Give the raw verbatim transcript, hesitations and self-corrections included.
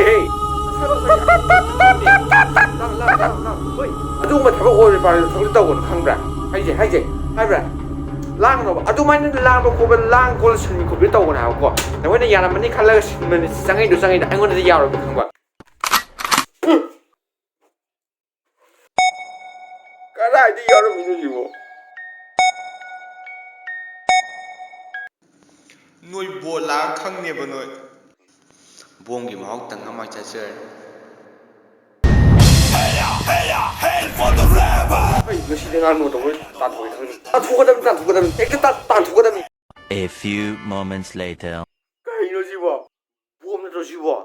ꯍꯦ! ꯂꯥꯡ, ꯂꯥꯡ, ꯂꯥꯡ, ꯂꯥꯡ꯫ ꯍꯣꯏ, ꯑꯗꯨꯒꯨꯝꯕ ꯊꯕꯛ ꯑꯣꯏꯔꯣꯏ ꯄꯥꯔꯣꯏꯗꯕ ꯊꯕꯛꯇꯤ ꯇꯧꯒꯅꯨ, ꯈꯪꯕ꯭ꯔꯥ? ꯍꯥꯏꯁꯦ, ꯍꯥꯏꯁꯦ, ꯍꯥꯏꯕ꯭ꯔꯥ? ꯂꯥꯡꯒꯅꯣꯕ꯫ ꯑꯗꯨꯃꯥꯏꯅ ꯂꯥꯡꯕ ꯈꯣꯠꯄ, ꯂꯥꯡ ꯈꯣꯠꯂ ꯁꯤꯟ ꯈꯣꯠꯄꯤ ꯇꯧꯒꯅꯨ ꯍꯥꯏꯕꯀꯣ꯫ ꯅꯈꯣꯏꯅ ꯌꯥꯔꯝꯃꯅꯤ ꯈꯜꯂꯒ ꯁꯤꯟꯕꯅꯤ ꯆꯪꯉꯛꯏꯗꯣ, ꯆꯪꯉꯛꯏꯗꯣ ꯑꯩꯉꯣꯟꯗꯗꯤ ꯌꯥꯔꯣꯏꯕ, ꯈꯪꯕ꯭ꯔꯥ? ꯀꯗꯥꯏꯗ ꯌꯥꯎꯔꯝꯃꯤꯅꯣ ꯁꯤꯕꯣ? ꯅꯣꯏ ꯕꯣꯜ ꯂꯥꯛꯑ ꯈꯪꯅꯦꯕ ꯅꯣꯏ꯫ ꯕꯣꯝꯒꯤ ꯃꯍꯥꯎ ꯇꯪ ꯑꯃ ꯆꯠꯆꯔꯅꯤ꯫ ꯑꯩ ꯉꯁꯤꯗꯤ ꯉꯥꯅꯨ ꯇꯧꯕ ꯇꯥꯟꯊꯣꯛꯀꯦ ꯈꯪꯅꯤ꯫ ꯇꯥꯟꯊꯣꯛꯀꯗꯕꯅꯤ, ꯇꯥꯟꯊꯣꯛꯀꯗꯕꯅꯤ꯫ ꯍꯦꯛꯇ ꯇꯥꯟ-, ꯇꯥꯟꯊꯣꯛꯀꯗꯕꯅꯤ꯫ A few moments later. ꯀꯩꯅꯣ ꯁꯤꯕꯣ? ꯕꯣꯝ ꯅꯠꯇ꯭ꯔꯣ ꯁꯤꯕꯣ?